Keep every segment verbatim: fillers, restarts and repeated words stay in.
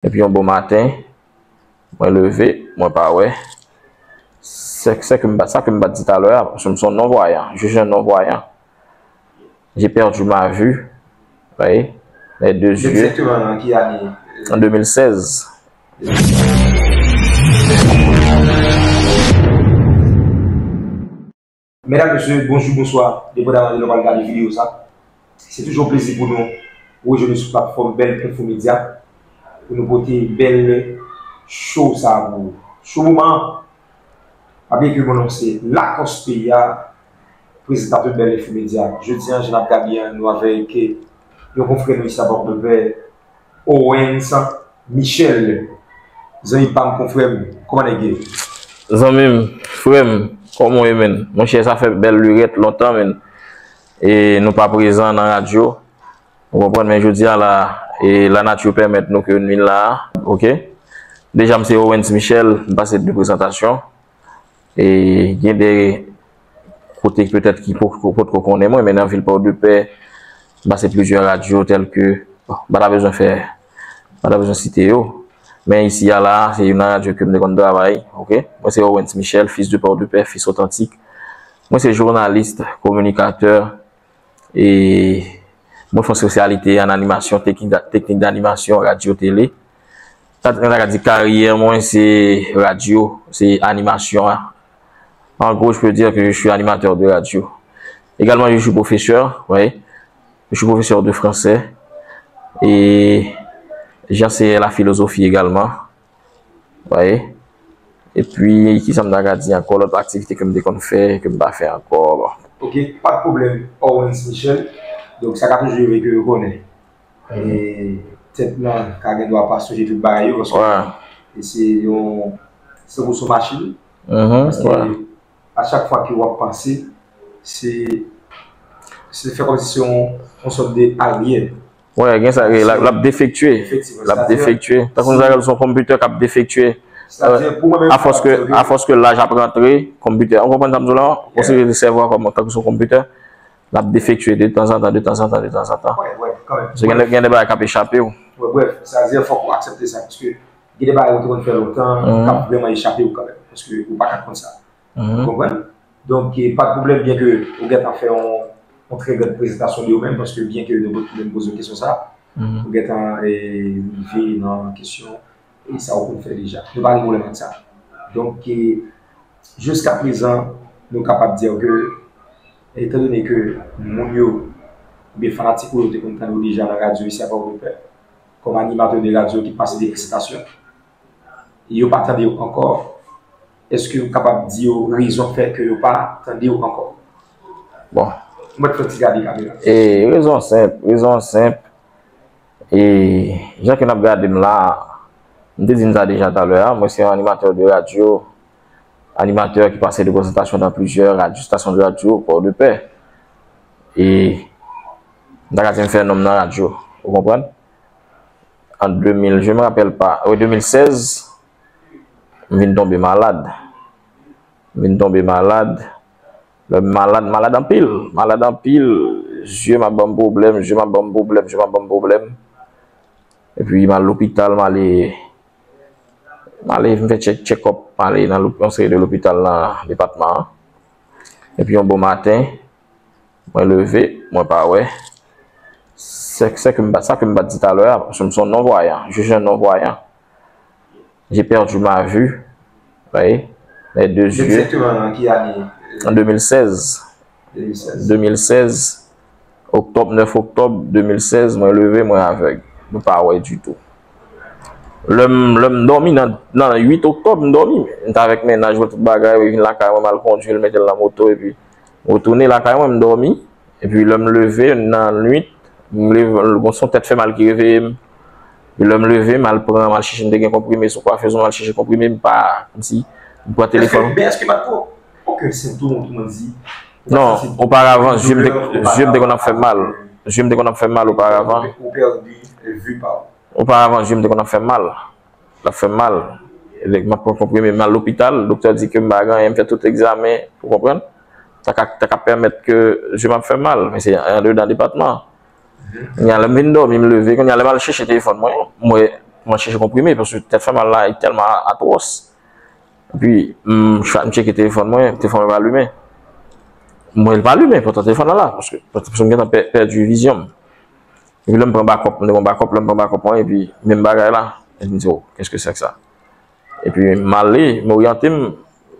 Epi yon bon maten, mwen leve, mwen pa wè. Se, se ke m pa, sa ke m pa t di talè a, paske m se yon non-voyant. Je suis un non-voyant. J'ai perdu ma vue, vous voyez, mes deux yeux. Egzakteman nan ki ane? En deux mille seize. Medam, mesye, bonjou, bonswa, depandaman de lè w pral gade videyo sa. Se toujou yon plezi pou nou rejwenn nou sou platfòm Bèl Enfo Medya pou nou pote bèl show sa a pou ou. Show moman an, pa bliye ke mon non se Lakòs peyi a, prezantatè Bèl Enfo Medya. Jodi a, jan n ap gade an, nou avèk yon konfrè nou isi a Pòtoprè, Owens Michel. Zanmi pa m, konfrè m, kòman nèg ye? Zanmi m, frè m, kòman w ye, menn? Monchè, sa fè bèl lirèt lontan, menn. E nou pa prezan nan radyo. Ou konprann, men jodi a la, e lanati pèmèt nou ke nou vin la a, oke? Deja, m se Owens Michel, m pase de prezantasyon. E gen de kote petèt ki po-, po-, potko konnen mwen, men nan vil Pòdepè, m pase plizyè radyo tèl ke, bon, m pa ta bezwen fè, m pa ta bezwen site yo. Men isi a la, se youn nan radyo ke m te konn travay, oke? Mwen se Owens Michel, fils de Port-de-Paix, fils authentique. Mwen se jounalis, kominikatè, e mwen fè yon espesyalite an animasyon, teknik, teknik d'animation, radyo, tele. Sa, sa ka di karyè mwen, se radyo, se animasyon an. En gros, je peux dire que je suis animateur de radio. Également, je suis professeur, oui. Je suis professeur de français. E j'enseigne la philosophie également. Wi. Epi, kisa m ta ka di ankò? Lòt aktivite ke m te konn fè, ke m pa fè ankò, bon. Ok, pa de pwoblèm, Owens Michel. Donk, sa ka toujou rive ke yo konnen. E tèt lan ka gen dwa pa sonje tout bagay yo, paske e se yon, se tankou se yon machin. Paske a chak fwa ke w ap panse, se, se fè kòmsi se yon, yon sòt de aryè. Wi, gen sa, l ap, l ap defektye. L ap defektye. Tankou nou ta di se yon konpitè k ap defektye. Afòs ke, afòs ke laj ap rantre, konpitè, ou konprann sa m di w la? Konsidere sèvo a kòm tankou se yon konpitè, l ap defektye de tanzantan, de tanzantan, de tanzantan. Paske gen, gen de bagay k ap echape w. Wi, brèf, sa di fòk ou aksepte sa, paske gen de bagay ou te konn fè lontan, k ap vrèman echape w kanmenm, paske ou pa ka konn sa. Ou konprann? Donk, e, pa de pwoblèm, byen ke ou gentan fè yon, yon trè gran prezantasyon de ou menm, paske byen ke nou, nou poze w kesyon sa, ou gentan, e, rive nan kesyon, e sa ou konn fè deja. Nou pa gen pwoblèm ak sa. Donk, e, jiskaprezan, nou kapab di ke, etandone ke moun yo, oubyen fanatik ou yo te konn tande w deja nan radyo isi a Pòtoprè, kòm animatè de radyo ki pase de ekstasyon, yo pa tande w ankò, èske w kapab di yo rezon k fè ke yo pa tande w ankò? Bon. Mwen fè ti gade kamera. E rezon senp, rezon senp. E jan ke n ap gade m la, m te di n sa deja talè a, mwen se yon animatè de radyo, animatè ki pase de prezantasyon dans plusieurs radios, stations de radio, Port-de-Paix. E m ta ka di m fè non m nan radyo, ou konprann? An de mil, je me rappelle pas, wi, de mil sèz, m vin tonbe malad. M vin tonbe malad. Lè m malad, malad anpil, malad anpil. Zye m ap ban m pwoblèm, zye m ap ban m pwoblèm, zye m ap ban m pwoblèm. Epi m al lopital, m ale, m ale, m fè check, check up, m ale nan lop-, yon seri de lopital nan depatman an. Epi yon bon maten, mwen leve, mwen pa wè. Se, se ke m pa, sa ke m pa t di talè a, paske m se yon non-voyant, je suis un non-voyant. J'ai perdu ma vue, vous voyez, mes deux yeux. Egzakteman nan ki ane? En deux mille seize. Deux mille seize. Deux mille seize, oktòb, nèf oktòb de mil sèz, mwen leve, mwen avèg. Mwen pa wè ditou. Lè m, lè m dòmi nan, nan uit oktòb, m dòmi. M t avèk mennaj mwen, tout bagay, mwen vin lakay mwen, m al kondui l, mete l nan moto, epi m retounen lakay mwen, m dòmi. Epi lè m leve nan nuit, m leve, gon son tèt fè mal ki reveye m. Epi lè m leve, m al pran, m al chèche, m te gen konprime sou kwafèz, m al chèche konprime, m pa, kòmsi, m pran telefòn. Èske, men èske pa t twò? Okenn sentòm ou te konn di? Non, oparavan, zye m te, zye m te konn ap fè m mal. Zye m te konn ap fè m mal oparavan. Ou pèdi vi pa w. Oparavan, zye m te konn ap fè m mal. L ap fè m mal. Lè m ap pran konprime, m al lopital, doktè di ke m pa gen anyen, m fè tout egzamen, ou konprann? Sa ka, sa ka pèmèt ke zye m ap fè m mal, men se andedan depatman. Kounye a, lè m vin dòmi, m leve, kounye a, lè m al chèche telefòn mwen, m wè Mwen chèche konprime, paske tèt fè mal la, li tèlman atwòs. Epi, m, m tcheke telefòn mwen, telefòn mwen pa limen. M wè l pa limen, poutan telefòn nan la, paske, paske m gentan pè-, pèdi vizyon m. Epi lè m pran bakòp, m te pran bakòp, lè m pran bakòp mwen, epi menm bagay la. Epi m di, oh, qu'est-ce que c'est que ça? Epi m ale, m oryante m.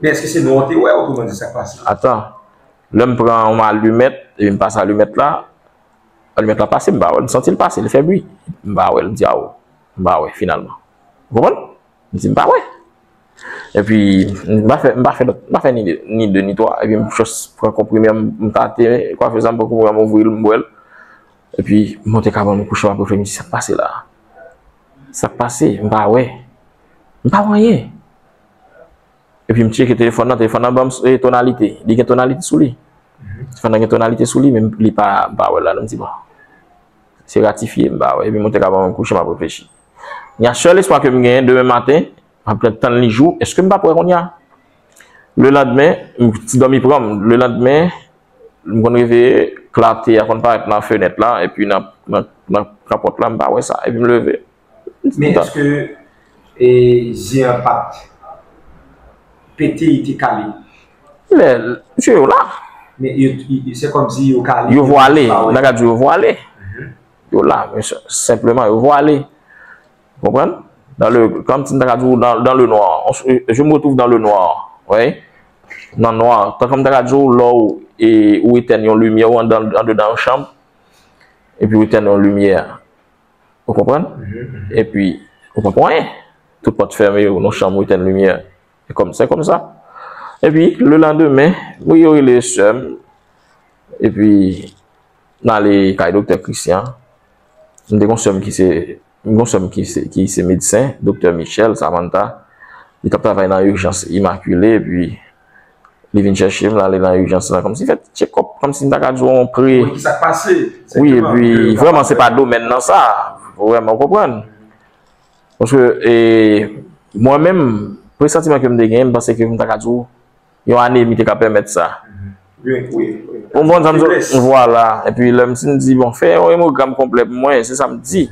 Men èske se non an te wè, otreman di, sa k pase? Atan, lè m pran yon alimèt, epi m pase alimèt la, alimèt la pase, m pa wè l, m santi l pase, l fè bri. M pa wè l, m di, awo, m pa wè, finalman. Ou konprann? M di, m pa wè. Epi, m pa fè, m pa fè lòt, m pa fè ni de, ni de, ni twa. Epi, m just pran konprime, m, m tate kwafèz la, m pran konprime, m ouvri l, m bwè l. Epi, m monte kabann, m kouche, m ap reflechi, m di, sa k pase la? Sa k pase? M pa wè. M pa wè anyen. Epi, m tcheke telefòn nan, telefòn nan ban m, e, tonalite. Li gen tonalite sou li. Telefòn nan gen tonalite sou li, men li pa, m pa wè l la, m di, bon. Se ratifye, m pa wè. Epi, m monte kabann, m kouche, m ap reflechi. Gen sèl espwa ke m genyen, demen maten, m ap tann li jou, èske m p ap wè kounye a? Lelandmen, m, ti dòmi pran m. Lelandmen, m konn reveye, klate a konn parèt nan fenèt la, epi nan, nan, nan kapòt la, m pa wè sa. Epi m leve. Men èske, e, je an pa t pete, li te kale? Lè, je yo la. Men yo, yo, se kòmsi yo kale, yo vwale, m ta ka di yo vwale. Yo la, men se-, senpleman, yo vwale. Konprann? Dans le, kòmsi m ta ka di w, dans, dans le noir. On se, je me retrouve dans le noir. Wi. Nan nwa. Tankou m ta ka di w, lè w, e, ou etèn yon limyè, ou andan, andedan yon chanm, epi ou etèn yon limyè. Ou konprann? Epi, ou pa konn anyen. Tout pòt fèmen, ou nan chanm, ou etèn limyè. E kòm, se kòmsa. Epi, lelandemen, mwen yo rele sè m. Epi, n ale kay doktè Christian. M te gon sè m ki se, m gon sè m ki se, ki se medsen, doktè Michel, Samantha. Li t ap travay nan ijans Imakile, epi li vin chèche m, l ale nan ijans lan, kòmsi fè ti tchekòp, kòmsi m ta ka di w yon pre. Wi, ki sa k pase? Wi, epi vrèman, se pa domèn nan sa. Vrèman, ou konprann? Paske, e, mwen menm, presantiman ke m te genyen, m panse ke m ta ka di w, yon anemi te ka pèmèt sa. Wi, wi, wi. Ou konprann sa m di w? Vwala. Epi lè m fin di, bon, fè yon emogram konplè pou mwen, se sa m di.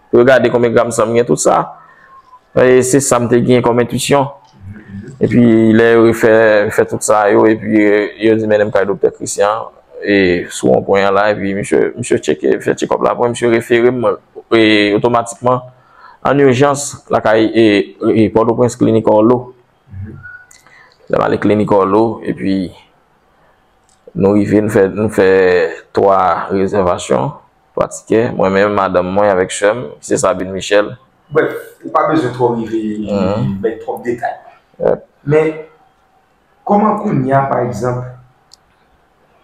Pou yo gade konbyen gram san m gen, tout sa. E se sa m te gen kòm entwisyon. Epi lè yo refè, refè tout sa yo, epi, e, yo di mennen m kay doktè Christian, e sou yon pwen an la, epi misye, misye tcheke, fè tchekòp la pou mwen, misye refere m, e, otomatikman, an ijans, lakay, e, e, Pòtoprens, Klinik Orlo. Lè m ale Klinik Orlo, epi nou rive, nou fè, nou fè twa rezèvasyon, twa tikè. Mwen menm, madanm mwen avèk sè m, ki se Sabine Michel. Brèf, ou pa bezwen twò rive bay twòp detay. Men, kòman kounye a, pa egzanp,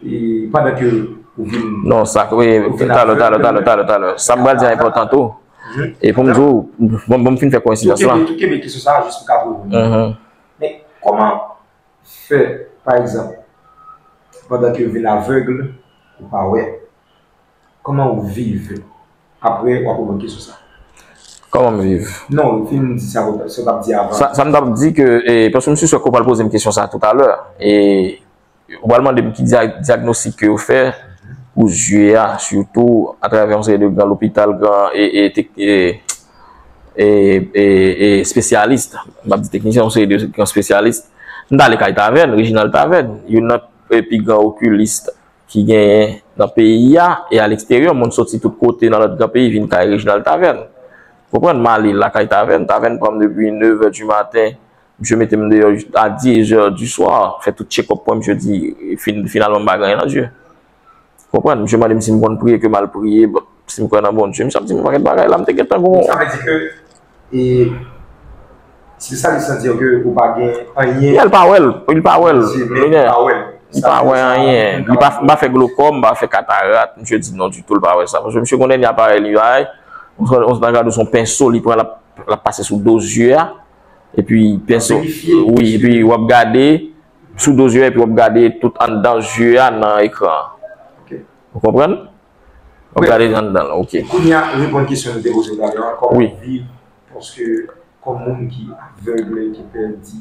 e, pandan ke ou vin... Non, sa, wi, talè, talè, talè, talè, talè. Sa m pral di a enpòtan tou. E pou m di w, bon, bon, m fin fè koyensidans lan. Tou kenbe, tou kenbe kesyon sa a jis pou ka reveni. Men, kòman fè, pa egzanp, pandan ke w vin avèg, ou pa wè, kòman w viv? Apre, w ap reponn kesyon sa. Kòman m viv? Non, ou fin di sa, sa w t ap di avan. Sa, sa m t ap di ke, e, paske m si sè ke w pral poze m kesyon sa toutalè. E, ou pral mande m ki dya-, dyagnostik ke yo fè pou zye a, sitou atravè yon seri de gran lopital, gran, e, e, tek-, e, e, e, e espesyalis. M ap di teknisyen, yon seri de gran espesyalis. M t ale kay Tavèn, Reginald Tavèn, youn nan, e, pi gran okilis ki genyen nan peyi a e aleksteryè. Moun soti tout kote nan lòt gran peyi vin kay Reginald Tavèn. Konprann, m ale lakay Tavèn, Tavèn pran m depi nèv è di maten, misye mete m deyò a diz è di swa, fè tout tchekòp pou mwen, misye di, fin-, finalman, m pa gen anyen nan zye. Konprann, misye mande m si m konn priye, ke m al priye, bon, si m kwè nan Bondye. Misye ap di m yon pakèt bagay la, m te gentan gon... Sa vle di ke, e, se sa li santi ke ou pa gen anyen. Li pa wè l, li pa wè l. Li pa wè anyen. Li pa, m pa fè glokòm, m pa fè katarat. Misye di non ditou, li pa wè sa. Paske misye konnen li aparèy li bay. On, on, on, gade son penso, li pran, l ap, l ap pase sou do zye a. Epi penso, wi, epi w ap gade sou do zye a, epi w ap gade tout anndan zye a nan ekran an. Ou konprann? W ap gade anndan l, ok. Kounye a, reponn kesyon nou te poze w talè a, kòman w viv, paske kòm moun ki avèg, ki pèdi...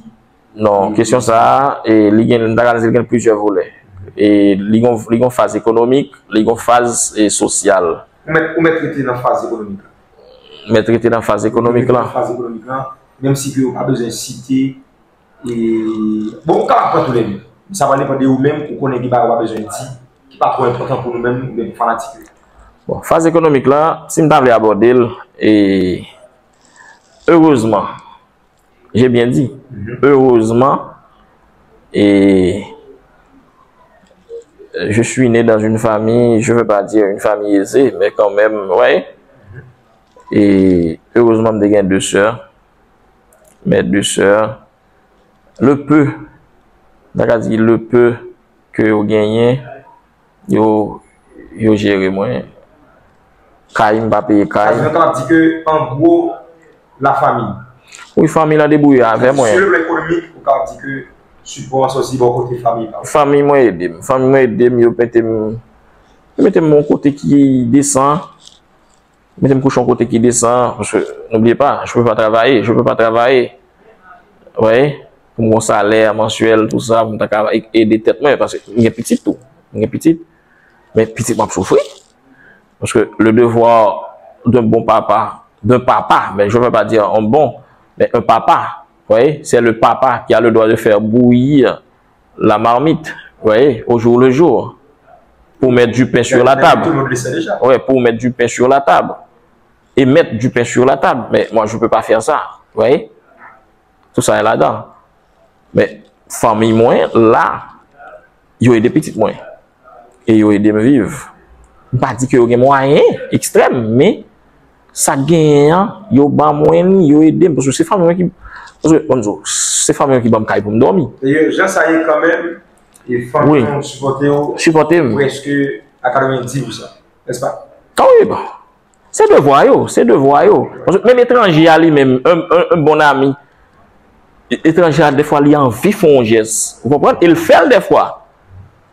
Non, kesyon sa a, e, li gen, m ta ka di l gen plizyè volè. E li gon, li gon faz ekonomik, li gon faz, e, sosyal. Ou mèt, ou mèt rete nan faz ekonomik la. Mèt rete nan faz ekonomik lan. Faz ekonomik lan, menm si ke yo pa bezwen site, e, bon, ou kapab pran tou lè de. Sa va depann de ou menm, ou konnen gen bagay ou pa bezwen di, ki pa twò enpòtan pou nou menm, oubyen pou fanatik yo. Bon, faz ekonomik lan, si m ta vle abòde l, e, erezman, j'ai bien dit, erezman, e, je suis né dans une famille, je veux pas dire une famille aisée, mais quand même, ouais. E erezman, m te gen de sè, mes deux sœurs, le peu, m ta ka di le peu ke yo genyen, yo, yo jere mwen. Kay, m pa peye kay. Sa vle di, nou kapab di ke, an gwo, la famille. Wi, fanmi lan debouye avè mwen. Sur le plan économique, ou kapab di ke sipò an sòti bò kote fanmi pa ou. Fanmi mwen ede m. Fanmi mwen ede m, yo mete m, yo mete m yon kote ki desan. Mete m kouche yon kote ki desan, paske, n'oubliez pas, je peux pas travailler, je peux pas travailler. Vous voyez? Pou m gen yon salè mansyèl, tou sa, pou m ta ka ede tèt mwen, paske m gen pitit tou. M gen pitit, men pitit mwen ap soufri. Parce que le devoir d'un bon papa, d'un papa, mais je ne veux pas dire un bon, mais un papa, vous voyez, c'est le papa qui a le droit de faire bouillir la marmite, vous voyez, au jour le jour, pour mettre du pain sur la table. Tout le monde le sait déjà. Ouais, pour mettre du pain sur la table. Et mettre du pain sur la table. Mais moi, je peux pas faire ça, vous voyez. Tout sa ladan. Men fanmi mwen la, yo ede pitit mwen. E yo ede m viv. M pa di ke yo gen mwayen ekstrèm, men sa k genyen an, yo ban mwen li, yo ede m. Paske se fanmi mwen ki, paske, bon, se fanmi mwen ki ban m kay pou m dòmi. Dayè, jan sa ye kanmenm, e fanmi an sipòte w, sipòte m, prèske a katrevenndis pousan, nèspa? Ah wi, bon. Se devwa yo, se devwa yo. Paske menm etranje a li menm, un, un, un bon ami, e-, etranje a, defwa, li anvi fè yon jès. Ou konprann? E l fè l defwa.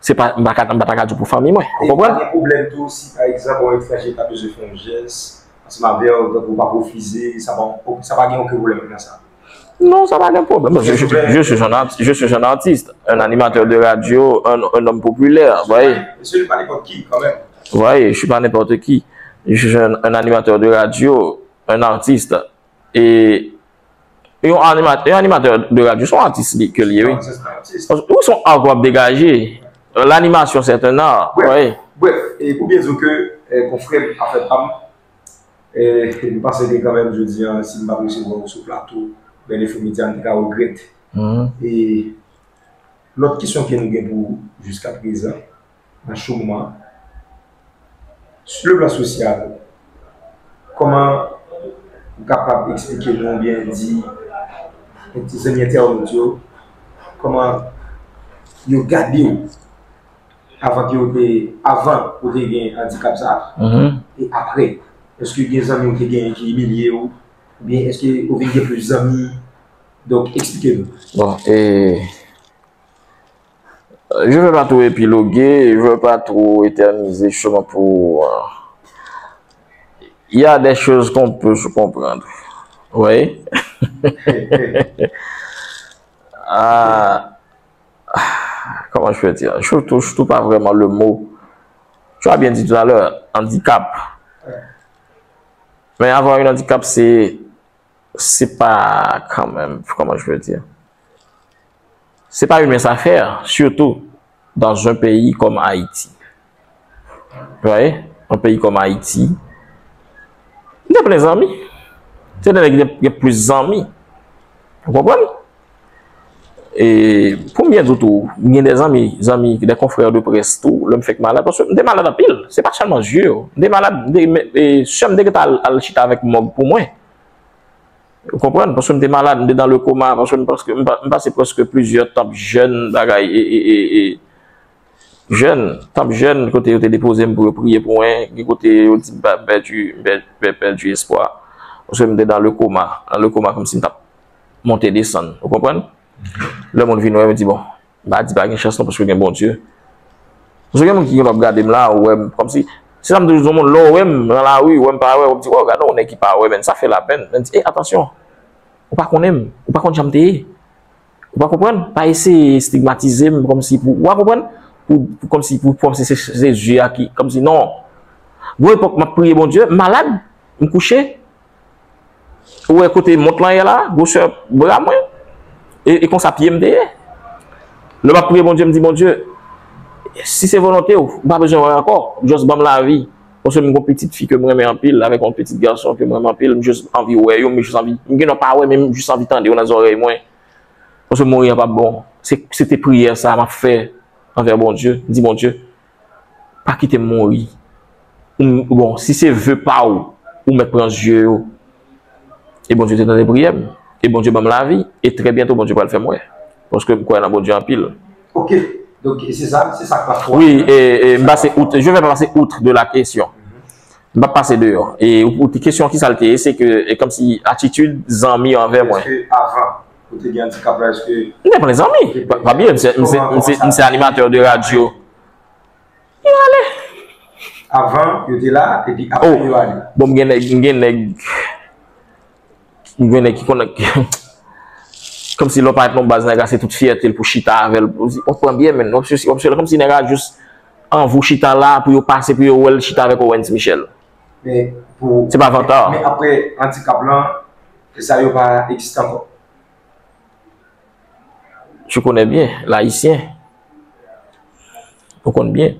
Se pa, m pa ka, m pa ta ka di pou fanmi mwen. Ou konprann? E pa gen pwoblèm tou si, pa egzanp, yon etranje ta bezwen fè yon jès ansanm avè w, tankou w pa refize, sa pa, sa pa gen okenn pwoblèm nan sa? Non, sa pa gen pwoblèm. Je, je, je suis un arti-, je suis un artiste, un animateur de radio, un, un homme populaire, vous voyez. Monsieur n'est pas n'importe qui, quand même. Vous voyez, je suis pas n'importe qui. Je suis un, un animateur de radio, un artiste. E, e yon anima-, yon animatè de radyo, se yon atis li, ke l ye, wi. Non, se pa atis. Paske, wi, se yon art w ap degaje. L'animation, c'est un art. Bref, wi. Bref, e pou byen di w ke, e, konfrè m, afè pa m, e, m panse ke kanmenm, jodi a, si m pa t resevwa w sou plato, ben, Info Media, m te ka regrèt. Mhm. E lòt kesyon ke nou gen pou ou jiska prezan, nan show moman an. Sou le plan sosyal, kòman ou kapab eksplike nou oubyen di zanmi entènot yo kòman yo gade w avan ke yo te, avan ou te gen andikap sa a, mhm, e apre? Èske gen zanmi ou te genyen ki imilye w? Oubyen èske ou vin gen plis zanmi? Donk, eksplike nou. Bon, e, je veux pas trop épiloguer, je veux pas trop éterniser, justement, pour, euh, il y a des choses qu'on peut se comprendre. Oui. Ah, comment je peux dire? Je trouve, je trouve pas vraiment le mot. Tu as bien dit tout à l'heure, handicap. Mais avoir un handicap, c'est, c'est pas quand même, comment je peux dire? C'est pas une mince affaire, surtout dans un pays comme Haïti. Vous voyez? Un pays comme Haïti. M te plen zanmi. Se de nèg ki te gen plis zanmi. Ou konprann? E pou m byen di w tou, m gen de zanmi, zanmi, de confrères de presse tou, lè m fèk malad, paske m te malad anpil, se pa sèlman zye yo. M te malad, m te, e, sè m te gentan al, al chita avèk mòg pou mwen. Ou konprann? Paske m te malad, m te dans le coma, paske m, paske m pa-, m pase prèske plizyè tanp jèn, bagay, e, e, e, e, jèn, tanp jèn, kote yo te depoze m pou yo priye pou mwen, gen kote yo di m pa-, m pèdi, m pè-, pè-, pèdi espwa. Paske m te dans le coma, dans le coma, kòmsi m t ap monte desann. Ou konprann? Lè moun vin wè m, yo di, bon, m pa di pa gen chans non, paske gen Bondye. Paske gen moun ki gentan ap gade m la, ou wè m, kòmsi, se sa m toujou di yon moun, lè w wè m nan lari, ou wè m pa wè, w ap di, "Waw, gade yon nèg ki pa wè, men sa fè lapenn." Men di, "Ey, atansyon, ou pa konnen m, ou pa konn jan m te ye." Ou pa konprann? Pa eseye estigmatize m kòmsi pou, ou pa konprann? Pou, pou, kòmsi pou, kòmsi se, se zye a ki, kòmsi non. Gon epòk, m ap priye Bondye, m malad, m kouche, Ou wè kote mont lan ye la, gwosè bra mwen, e, e konsa pye m te ye. Lè m ap priye Bondye, m di, Bondye, si se volonte w, m pa bezwen wè ankò. Just ban m lavi. Paske m gon pitit fi ke m renmen anpil, avèk yon pitit gason ke m renmen anpil, m just anvi wè yo, m just anvi, m gen dwa pa wè, men m just anvi tande yo nan zòrèy mwen. Paske mouri an p ap bon. Se, se te priyè sa m ap fè anvè Bondye. M di, Bondye, pa kite m mouri. Ou, bon, si se ve pa w, ou mèt pran zye yo. E Bondye te tande priyè m. E Bondye ban m lavi. E trè byento, Bondye pral fè m wè. Paske m kwè nan Bondye anpil. Ok. Donk, se sa, se sa k pa fwa. Wi, e, e m pase out, je vais pas passer outre de la question. M p ap pase deyò. E ou, ou te kesyon ki sa l te ye, se ke, e kòmsi atitid zanmi yo anvè mwen. Èske avan, ou te gen andikap la, èske... M te plen zanmi. Pa, pa bliye, m se, m se, m se, m se animatè de radyo. Yo ale. Avan, yo te la, epi apre, yo ale. Bon, m gen nèg, m gen nèg, m gen nèg ki konn, kòmsi lè w parèt nan baz, nèg la se tout fyète l pou chita avè l. W ap pran byen, men w ap sezi, w ap sezi, kòmsi nèg la jis anvi w chita la pou yo pase, pou yo wè l chita avèk Owens Michel. Men pou... Se pa vanta. Men, men apre andikap lan, sa yo pa egziste ankò. Tu connais bien, l'haïtien. Ou konn byen.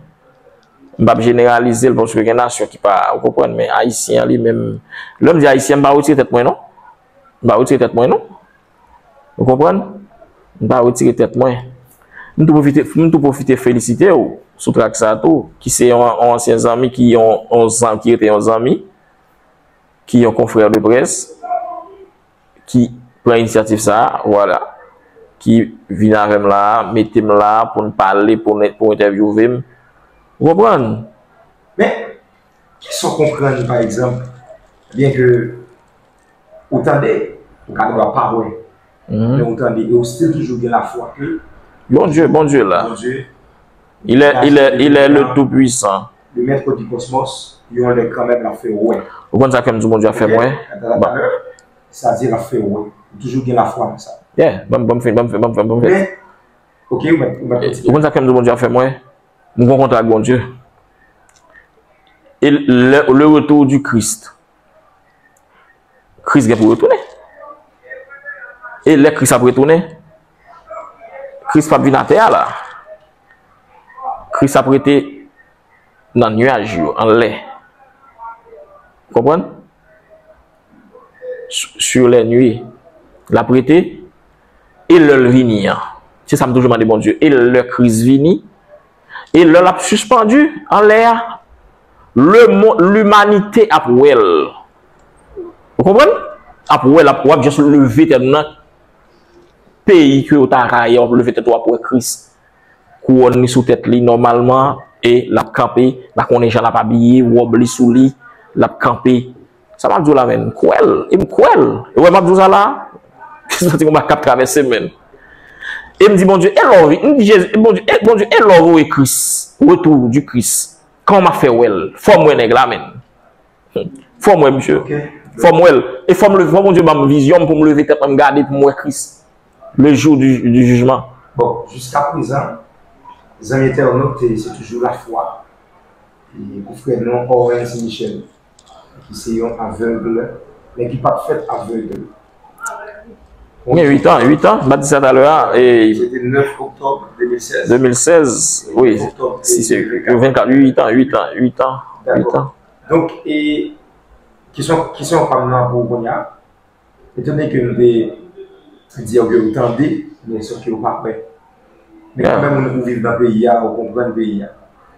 M p ap jeneralize l paske gen nasyon ki pa, ou konprann, men ayisyen an li menm, lè m di ayisyen, m pa retire tèt mwen, non. M pa retire tèt mwen, non. Ou konprann? M pa retire tèt mwen. M tou pwofite, m tou pwofite felisite w sou trak sa tou, ki se yon, yon ansyen zanmi, ki yon, yon zan-, ki rete yon zanmi, ki yon konfrè de près, ki pran inisyativ sa a, vwala, ki vin avè m la a, mete m la a pou n pale, pou n, pou entèvyouve m. Ou konprann? Men, kisa w konprann, pa egzanp, byen ke ou tande, ou ka gen dwa pa wè, men ou tande, e ou still toujou gen lafwa ke Bondye, Bondye la. Bondye, il est, il est, il est le Tout-Puissant. Le Maître du Cosmos, yon lè kanmenm, l ap fè w wè. Ou konn sa k fè m di w Bondye ap fè m wè? Sa di l ap fè w wè. Ou toujou gen lafwa nan sa. Yeah, ban m, ban m fin, ban m fin, ban m fin, ban m fin. Men, ok, ou mèt, ou mèt kontinye. Ou konn sa k fè m di w Bondye ap fè m wè? M gon kontra ak Bondye. E le, le retour du Christ. Kris gen pou retounen. E lè Kris ap retounen, Kris p ap vin atè a la. Kris ap rete nan nyaj yo, anlè. Konprann? Sur, sur les nuées. L ap rete. E lè l vini an, se sa m toujou mande Bondye. E lè Kris vini, e lè l ap sispann anlè a, lemon-, limanite ap wè l. Ou konprann? Ap wè l, ap, w ap just leve tèt ou nan peyi ke w ta rayi a, w ap leve tèt ou, w ap wè Kris. Kouwòn li sou tèt li nòmalman, e l ap kanpe, l a konnen jan l ap abiye, wòb li sou li, l ap kanpe. Sa m ap di w la, menn, m kwè l, e m kwè l. E wè m ap di w sa la, m santi yon bagay k ap travèse, menn. E m di, Bondye, e lè w vin, m di, Jezi, Bondye, e, Bondye, e lè w voye Kris, retour du Christ, kòman m ap fè wè l? Fò m wè nèg la, menn. Fò m wè misye. Fò m wè l. E fò m leve, fò Bondye ban m vizyon m pou m leve tèt mwen, m gade pou m wè Kris. Le jour du, du jugement. Bon, jiska prezan, zanmi entènot, se toujou lafwa. E pou frè nou, Orens Michel, ki se yon avèg, men ki pa t fèt avèg. Gen uit an, uit an, m pa t di sa talè a, e... Se te nèf oktòb de mil sèz. De mil sèz, wi. Nèf oktòb de mil vennkat. Si se vennkat, uit an, uit an, uit an, uit an. Dakò. Donk, e, kesyon, kesyon pa m nan pou kounye a. Etandone ke nou te di yo ke ou tande, men sòf ke ou pa kwè. Men kanmenm, ou, ou viv nan peyi a, ou konprann peyi a.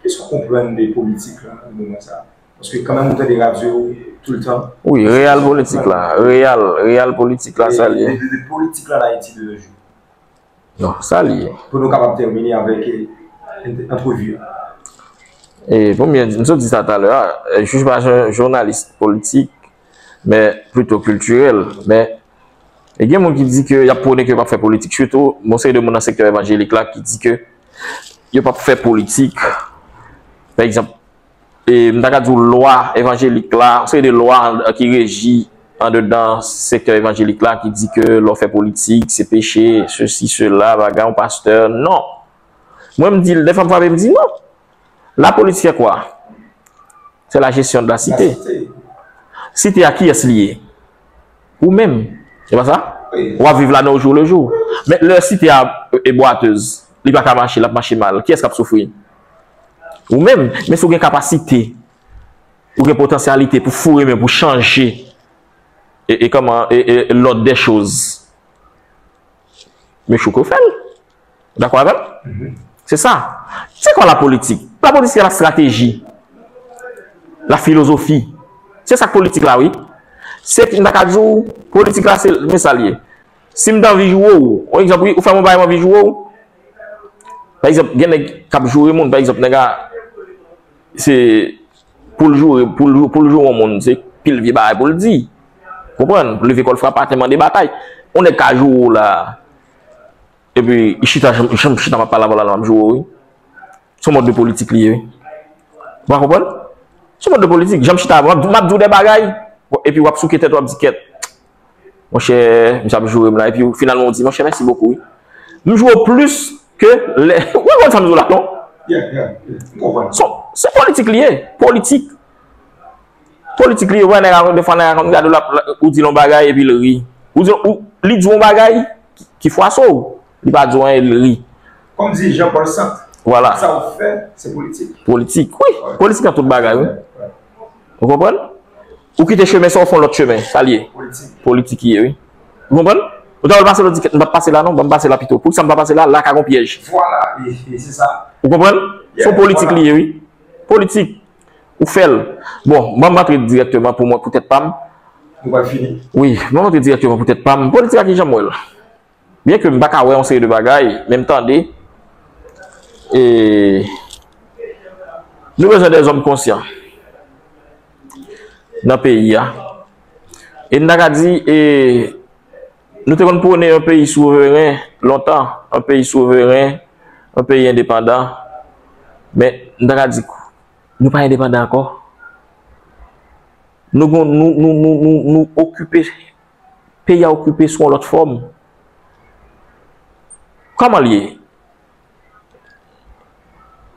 Kisa w konprann de politik la nan moman sa a? Paske kanmenm ou tande radyo toultan. Wi, reyal politik la, reyal, reyal politik la, sa l ye. De, de, de politik la an Ayiti de nos jours. Non, sa l ye. Pou nou kapab tèmine avèk, eh, ant-, antrevi a. E, premye, m sot di sa talè a, eh, je suis pas un journaliste politique, mais plutôt culturel. Men, e gen moun ki di ke y ap pwone ke yo p ap fè politik. Sitou, gon seri de moun nan sektè evanjelik la ki di ke yo p ap fè politik. Pa egzanp, e, m ta ka di w lwa evanjelik la, yon seri de lwa ki reji andedan sektè evanjelik la ki di ke lè w fè politik, se peche, sesi, sela, bagay, yon pastè. Non. Mwen, m di l, dèfwa m frape, m di non. La politique, c'est quoi? C'est la gestion de la cité. La cité. Site a, kiyès li ye? Ou menm. Se pa sa? Wi. W ap viv ladan au jour le jour. Men lè site a e bwatez, li pa ka mache, l ap mache mal. Kiyès k ap soufri? Ou menm. Men si w gen kapasite, ou gen potansyalite pou foure men pou chanje e, e kòman e, e, l'ordre des choses, men chouke w fè l. Dakò avè m? Se sa. Se kwa la politik? La politik se la stratégie, la philosophie. Se sa k politik la, wi. Se, m ta ka di w, politik la, se, men sa l ye. Si m t anvi joure w, yon egzanp, wi, ou fè m yon bagay, m anvi joure w. Pa egzanp, gen nèg k ap joure moun, pa egzanp, nèg a, se, pou l joure, pou l, pou l joure yon moun, se pil vye bagay pou l di. Konprann? Leve kò l frape atè, mande batay. Yon nèg ka joure w la, epi li chita, jan, jan m chita m ap pale avè w la, l ap joure w, wi. Se yon mòd de politik li ye, wi. Ou pa konprann? Se yon mòd de politik. Jan m chita avè w, m ap, m ap di w de bagay, epi w ap souke tèt ou, w ap di, kèt. Monchè, misye ap joure m la, epi finalman ou di, monchè, mèsi bokou, wi. M joure w plis ke lè, ou konprann sa m di w la, non? Yeah, yeah, yeah. M konprann. Se, se politik li ye, politik. Politik li ye, wè, nèg a, defwa nèg a konn gade w, l ap, ou di l yon bagay, epi l ri. Ou di, ou, li di w yon bagay ki, ki fwaso w, li pa di w anyen, li ri. Kòm di Jean Paul Sartre, vwala, sa w fè, se politik. Politik, wi. Wi. Politik nan tout bagay, wi. Wi, wi. Ou konprann? Ou kite chemen sa, ou fè yon lòt chemen. Sa l ye? Politik. Politik li ye, wi. Ou konprann? Ou ta wè l pase la, ou di, "M p ap pase la non, ban m pase la pito." Poukisa m pa pase la? La ka gon pyèj. Vwala, e, e se sa. Ou konprann? Yeah, vwala. Se yon politik li ye, wi. Politik. Ou fè l. Bon, ban m antre dirèkteman pou mwen, pou tèt pa m. Nou pral fini. Wi, ban m antre dirèkteman pou tèt pa m. Politik la, kijan m wè l? Byen ke m pa ka wè yon seri de bagay, men m tande, e, nou bezwen de zòm konsyan nan peyi a. E n ta ka di, e, nou te konn pwone yon peyi souveren lontan, yon peyi souveren, yon peyi endepandan, men n ta ka di, nou pa endepandan ankò. Nou gon, nou, nou, nou, nou, nou okipe, peyi a okipe sou yon lòt fòm. Kòman l ye?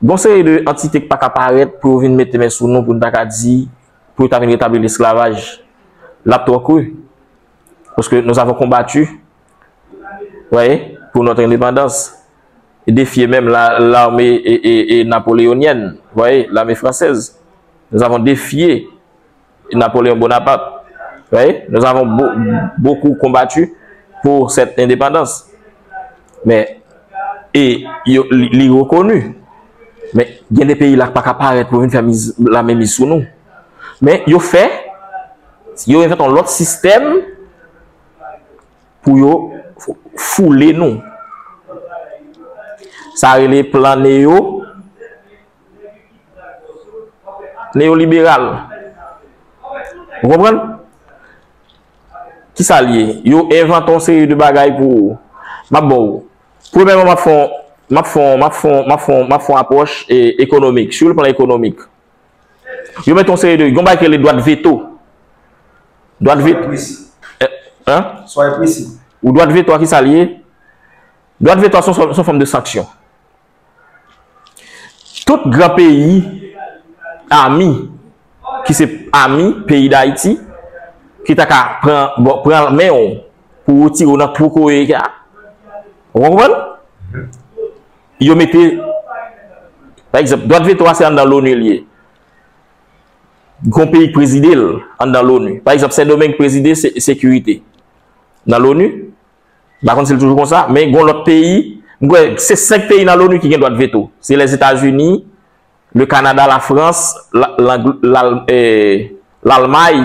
Gon seri de antite k pa ka parèt pou yo vin mete men sou nou, pou n ta ka di, pou yo ta vin retabli lesklavaj. L ap twò kri. Parce que nous avons combattu, vous voyez, pour notre indépendance. Et défié même la, l'armée et, et, et napoléonienne, vous voyez, l'armée française. Nous avons défié Napoléon Bonaparte. Vous voyez, nous avons beau- beaucoup combattu pour cette indépendance. Men, e, yo, li, li rekoni. Men, gen de peyi la k pa ka parèt pou vin fè miz, lame miz sou nou. Men, yo fè, yo envante yon lòt sistèm pou yo foule nou. Sa rele plan neo, neyoliberal. Ou konprann? Kisa l ye? Yo envante yon seri de bagay pou ou. M ap ba w. Premyèman, m ap fè yon, m ap fè yon, m ap fè yon, m ap fè yon, m ap fè yon apwòch, e, ekonomik, sur le plan économique. Yo mete yon seri de, yon bagay ki rele dwa de veto. Dwa de veto. Hein? Ou dwa de veto a kisa l ye? Dwa de veto a se yon, se yon fòm de sanksyon. Tout gran peyi ami, ki se ami peyi Dayiti, ki ta ka pran, bon, pran men w pou retire w nan twou kowe a. Ou konprann? Yo mete, pa egzanp, dwa de veto a se anndan l'ONU l ye. Gon peyi k prezide l anndan l'ONU. Pa egzanp, Sendomeng prezide se, sekirite nan l'ONU. M pa konn si l toujou konsa, men gon lòt peyi, m kwè se senk peyi nan l'ONU ki gen dwa de veto. Se Lèzetazini, le Kanada, Lafrans, la, Lang, Lal, eh, Lalmay,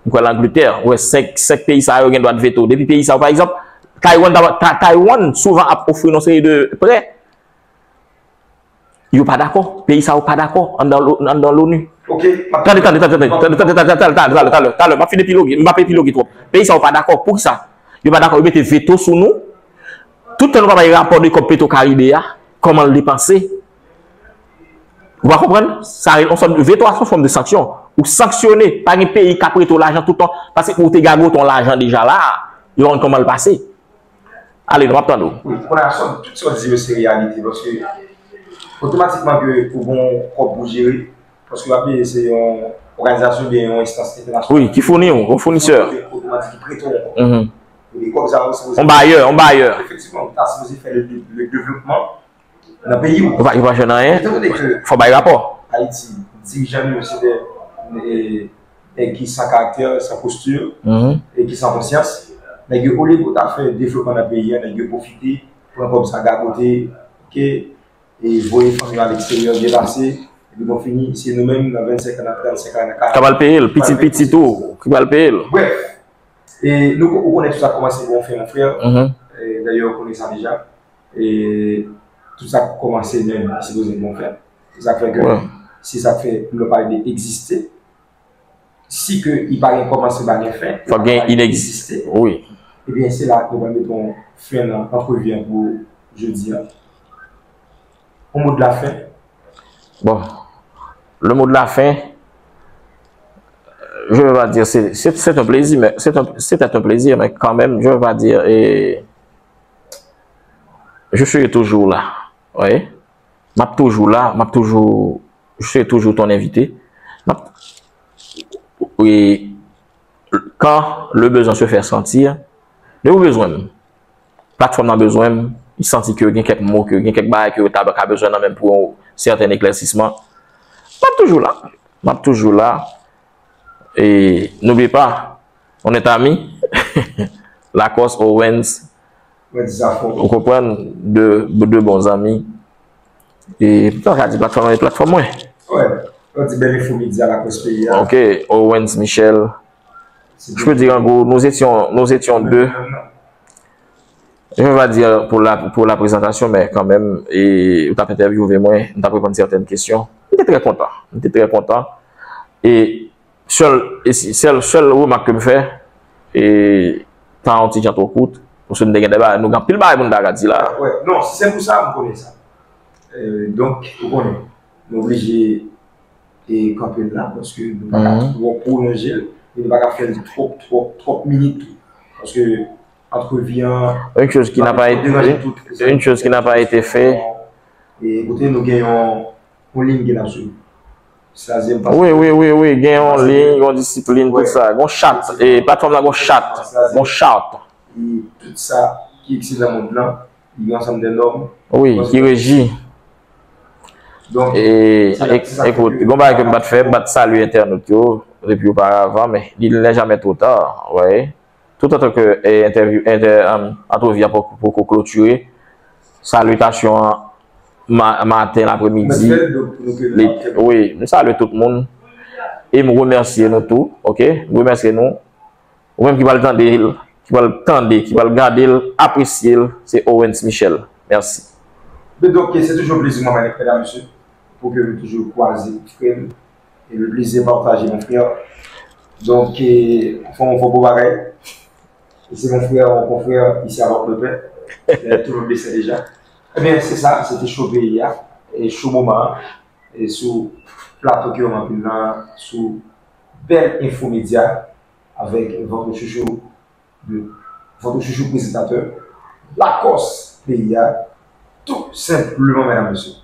m kwè Langletè. Wè, senk, senk peyi sa yo gen dwa de veto. Depi peyi sa yo, pa egzanp, Taiwan, ta- Ta- Taiwan souvan ap ofri yon seri de prè. Yo pa dakò. Peyi sa yo pa dakò anndan lo- anndan l'ONU. Ok, m ap Tande, tande, tande, tande, tande, tande, tande, tande, tande, tande, tande, tande, tande, m ap fin epiloge, m ap epiloge twòp. Peyi sa yo pa dakò. Poukisa? Yo pa dakò, yo mete veto sou nou. Tout tan nou pa bay rapò de kòb Petro Caribe a, kòman l depanse. Ou pa konprann? Sa rele yon sòt de veto a, se yon fòm de sanksyon. Ou sanksyone, pa gen peyi k ap prete w lajan tout tan, paske ou te gagote yon lajan deja la, yo konn kòman l pase. Ale, nou ap tande w. Wi, kounye a, sòt, tout sa w di yo se reyalite, paske otomatikman ke ou gon kòb pou jere, paske w ap peye se yon, òganizasyon oubyen yon enstans entènasyonal. Wi, ki founi w, yon founisè. Otreman di, ki prete w yon kòb. Mhm. Epi kòb sa yo sipoze. Yon bayè, yon bayè. Efektivman, ou ta sipoze fè le, le devlopman nan peyi w. Ou pa, ou pa jwenn anyen. Etan done ke fò bay rapò. Ayiti, dirijan yo se de, e, nèg ki san karaktè, san posti, mhm, e ki san konsyans. Nèg yo, olye pou ta fè devlopman nan peyi a, nèg yo pwofite, pran kòb sa gagote, oke, e voye fanmi yo aleksteryè, byen pase, epi bon fini, se nou menm nan vennsenk an, nan trannsenk an, nan karant an, k ap al peye l, pitit pitit ou, ki pral peye l. Brèf, e nou, ou konnen tout sa kòmanse bon fen, mon frè. Mhm. E dayè, ou konnen sa deja. E tout sa k kòmanse menm, li sipoze bon fen. Se sa k fè ke, wi, se sa k fè, lè w pale de egziste, si ke li pa gen kòmansman, pa gen fen, fòk gen inegziste. Wi. Ebyen, se la nou pral mete yon fen nan antrevi an pou jodi a. Yon mo de la fen. Bon, le mot de la fin, je vais pas dire, c'est, c'est, c'est un plaisir, mais c'est un, c'était un plaisir, mais quand même, je vais pas dire, et je serai toujours là. Oui. M ap toujou la, m ap toujou, je serai toujours ton invité. M ap, e, quand le besoin se fait sentir, lè ou bezwen m, platfòm nan bezwen m, li santi ke gen kèk mo, ke gen kèk bagay ke yo ta ka bezwen nan men m pou yon sèten eklèsisman, m ap toujou la. M ap toujou la. E n'oublie pas, on est amis. Lacoste, Owens, mwen di sa fò. Ou konprann? De, de bons amis. E m ta ka di platfòm nan, platfòm mwen. Wè, ou di Bèl Enfo Medya, Lacoste peyi a. Ok, Owens Michel. Je peux dire en gros, nous étions, nous étions deux. Je vais pas dire pour la, pour la présentation, mais quand même, e, ou t ap entèvyouve mwen, m t ap reponn sèten kesyon. M te trè kontan. M te trè kontan. E sèl, e si, sèl, sèl remak ke m fè, e, pa yon ti jan twò kout, paske m te gen de bagay, nou gen anpil bagay pou n ta ka di la. Wè, non, si se pou sa, m konnen sa. E, donk, ou konnen, nou oblije e kanpe l la, paske nou pa ka twò pwolonje l, e nou pa ka fè l twòp, twòp, twòp minit tou. Paske antrevi an, une chose qui n'a pas été, une chose qui n'a pas été fait. E kote nou gen yon, yon liy ki n ap swiv. Sa se pa. Wi, wi, wi, wi, gen yon liy, yon disiplin, tout sa. Gon chat, e platfòm la gon chat, gon chat. E tout sa ki egziste nan mond lan, li gen ansanm de nòm. Wi, ki reji. Donk, e, se la, e, se sa ekout, gon bagay ke m pa t fè, m pa t salye entènot yo depi oparavan, men il n'est jamais trop tard, wè. Tout antan ke, e, entèvyou, entè, um, antrevi a poko, poko klotire, salitasyon an ma-, maten, lapremidi, wi, m salye tout moun e m remèsye nou tou, ok? M remèsye nou. Ou menm ki pral tande l, ki pral tande, ki pral gade l, apresye l, se Owens Michel. Mèsi. Men donk, se toujou yon plezi mwen, medam, mesye, pou ke nou toujou kwaze, frè m. E le plaisir partagé, mon frère. Donk, e, fò, fò bon bagay. E se mon frè, mon konfrè, isi a pa pèpè. Tout moun le sait déjà. Ebyen, se sa, se te cho peyi a, e cho moman an, e sou plato ke yo ranpli la, sou Bèl Enfo Medya, avèk votre chouchou, votre chouchou prezantatè, Lakòs peyi a, tou senpleman, medam, mesye.